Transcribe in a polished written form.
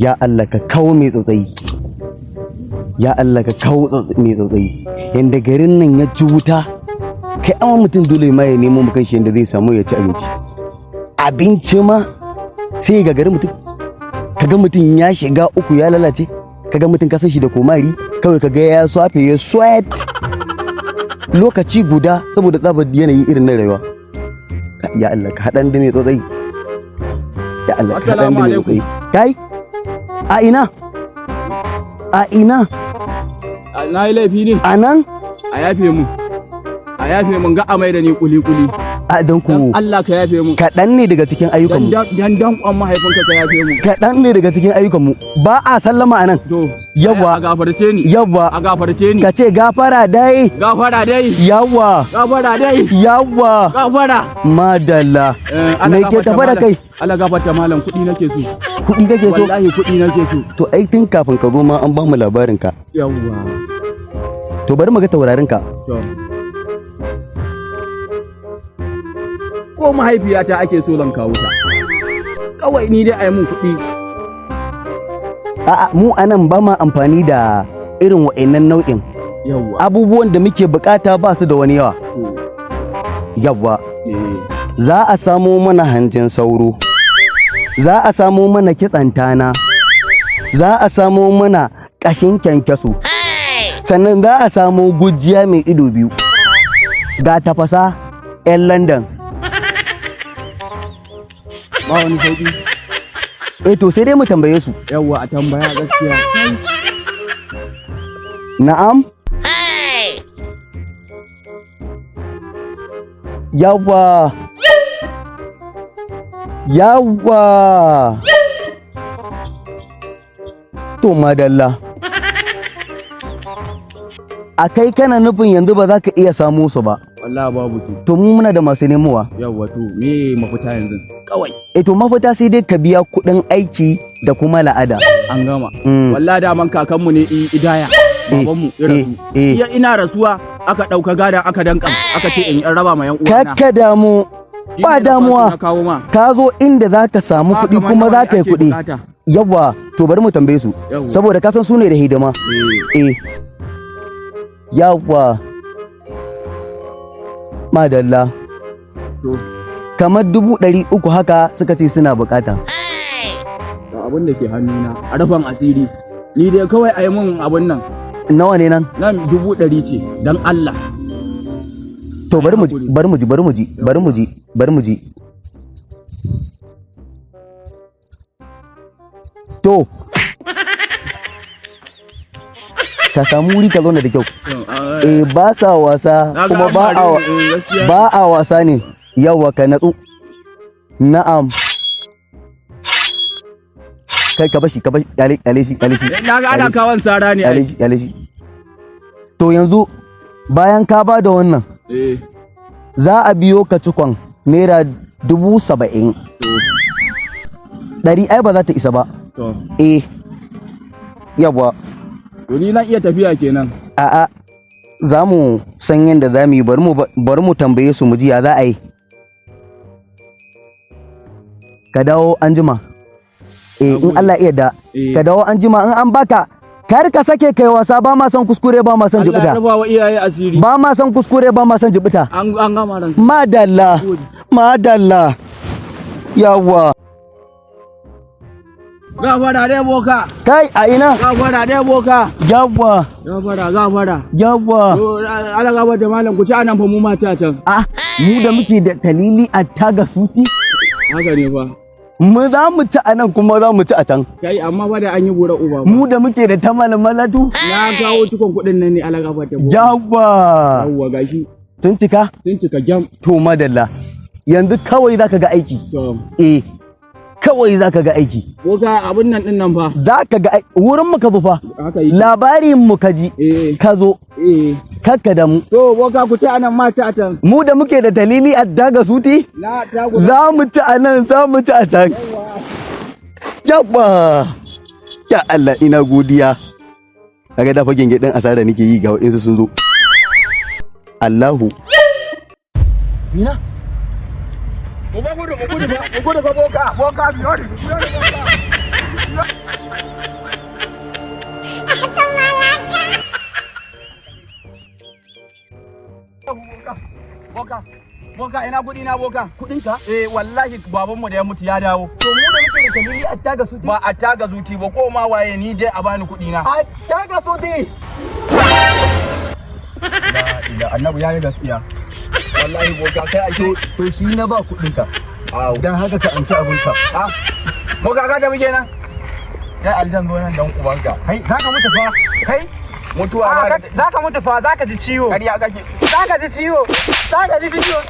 Ya Allah, ka kawo mai tsautsayi. Ya Allah, ka kawo mai tsautsayi. Yanda garin nan ya ci wuta kai, amma mutum dole ma ya nemo mu kanshi yanda zai samu ya ci abinci. Abinci ma sai ya gagari mutum. Kaga mutum ya shiga uku, ya lalace. Kaga mutum ka san shi da komari, kawai kaga ya swafe, ya sweat lokaci guda saboda tsabar yanayi irin na rayuwa. Ya Allah, ka haɗan da mai tsautsayi. Ya Allah, ka haɗan da Assalamu mai alaikum. tsautsayi. Kai, a ina? A ina? Na yi laifi ne. A nan? A yafe mun. A yafe mun, ga amai da ni kuli-kuli. A don ku. Dan Allah ka yafe mun. Kaɗan ne daga cikin ayyukanmu. Dan dan kwan mahaifinka ka yafe mun. Kaɗan ne daga cikin ayyukanmu. Ba a sallama a nan. To. Yawwa. A gafarce ni. Yawwa. A gafarce ni. Ka ce gafara dai. Gafara dai. Yawwa. Gafara dai. Yawwa. Gafara. Madalla. Eh, Allah Me ke gafarta tafa da malam. kai? Allah gafarta malam, kuɗi nake so. Kuɗi kake so? Wallahi kuɗi nake so. To ai tun kafin ka zo ma an ba mu labarin ka. Yawwa. To bari mu ga taurarin ka. To. Ko mahaifiyata ake so zan kawo ta. Kawai ni dai a yi mun kuɗi. A'a, mu anan ba ma amfani da irin wa'annan nau'in. Yawwa. Abubuwan da muke bukata ba su da wani yawa. To. Yawwa. Eh. Za a samo mana hanjin sauro. Za a samo mana kitsan tana. Za a samo mana ƙashin kyankyaso. Sannan za a samo gujiya mai ido biyu. Ga tafasa 'yan London. Ba wani sauƙi. Eh, to sai dai mu tambaye su. Yawwa, a tambaya gaskiya. Na'am? Yawwa! Yawwa! To madalla. A kai kana nufin yanzu ba za ka iya samu su ba. Wallahi babu su. To mu muna da masu nemowa. Yawwa, to me mafita yanzu? Kawai. Eh, to mafita sai dai ka biya kuɗin aiki da kuma la'ada. An gama. Mm. Wallahi daman kakanmu ne idaya. Babanmu ya rasu. Eh. Iya, ina rasuwa aka ɗauka gadan aka danka aka ce in raba ma yan uwana. Kakka damu. Shi Ba ne na kwaso damuwa. na kawo ma. Ka zo inda za ka samu Ba kuɗi kamar kuma nawa za ne ka yi ake kuɗi. bukata. Yawwa, to bari mu tambaye su. Yawwa. Saboda ka san su ne da hidima. Eh. Eh. Yawwa. Madalla. To. Kamar 300,000 haka suka ce suna bukata. Ga abin da ke hannuna a rufan asiri. Ni dai kawai a yi mun abun nan. Nawa ne nan? Nan 100,000 ce don Allah. To bari mu ji, bari mu ji, bari mu ji, bari mu ji, bari mu ji. To. Ka samu wuri ka zauna da kyau. Eh, ba sa wasa Na ga kuma an ba a mare ni, eh, gaskiya. Ba a wasa ne. Yawwa, ka natsu. Na'am. Kai, ka bashi, ka bashi, kyale, kyale shi, kyale shi. Na ga ana kawon sara ne. Kyale Ai. shi, kyale shi. To yanzu bayan ka ba da wannan, Eh. za a biyo ka cikon naira 70,000. To. 100 ai ba za ta isa ba. To. Eh. Yawwa. To ni na iya tafiya kenan. A'a, za mu san yadda za mu yi, bari mu tambaye su mu ji ya za a yi. Ka dawo anjima. Eh, in Allah iya da. Eh. Ka dawo anjima in an baka. Kar ka sake kai wasa, ba ma son kuskure, ba ma son Allah ya jibita. raba wa iyaye asiri. Ba ma son kuskure, ba ma son jibita. An gama ran. Madalla. Madalla. Yawwa. Gafara dai boka. Kai, a ina? Gafara dai boka. Yawwa. Gafara gafara. Yawwa. To Allah gafara da malam, ku ci anan fa mu ma ci a can. A mu da muke da talili a taga suti. Haka ne fa. Mu za mu ci a nan kuma za mu ci a can. Kai, amma ba da an yi gura uba ba. Mu da muke da tamal malatu. Na kawo cikon kuɗin nan ne, Allah gafara da boka. Yawwa. Yawwa, gashi. Sun cika? Sun cika jam. To madalla. Yanzu kawai zaka ga aiki. To. Eh. Kawai zaka ga aiki. Boka, abun nan din nan fa. Zaka ga wurin mu ka zo fa. Haka yi. Labarin mu ka ji. Eh. Ka zo. Eh. Kakka da mu. To boka, ku ci anan ma ci a can. Mu da muke da talili a daga suti. Na ta ku. Za mu ci a nan, za mu ci a can. Yawwa. Ya Allah, ina godiya. Kaga da fagen gidan asara nake yi, ga wa'insu sun zo. Allahu. Ina? Mu ba gudu, mu gudu fa, mu gudu fa boka, boka biyo ni, biyo ni boka. Boka, ina kuɗi na, boka? Kuɗin ka? Eh, wallahi babanmu da ya mutu ya dawo. To mu da muke da dalili a taga su. Ba a taga zuti ba, ko ma waye, ni dai a bani kuɗi na. A taga su dai. Da annabi ya yi gaskiya. Wallahi boka, kai ake. To shi na ba kuɗin ka. Dan haka ka amshi abinka. Ah, boka, ka tafi kenan. Kai aljan, zo nan dan ubanka. Kai, za ka mutu fa. Kai. Mutuwa ba. Za ka mutu fa, za ka ji ciwo. Ƙarya kake. Za ka ji ciwo. Za ka ji ciwo.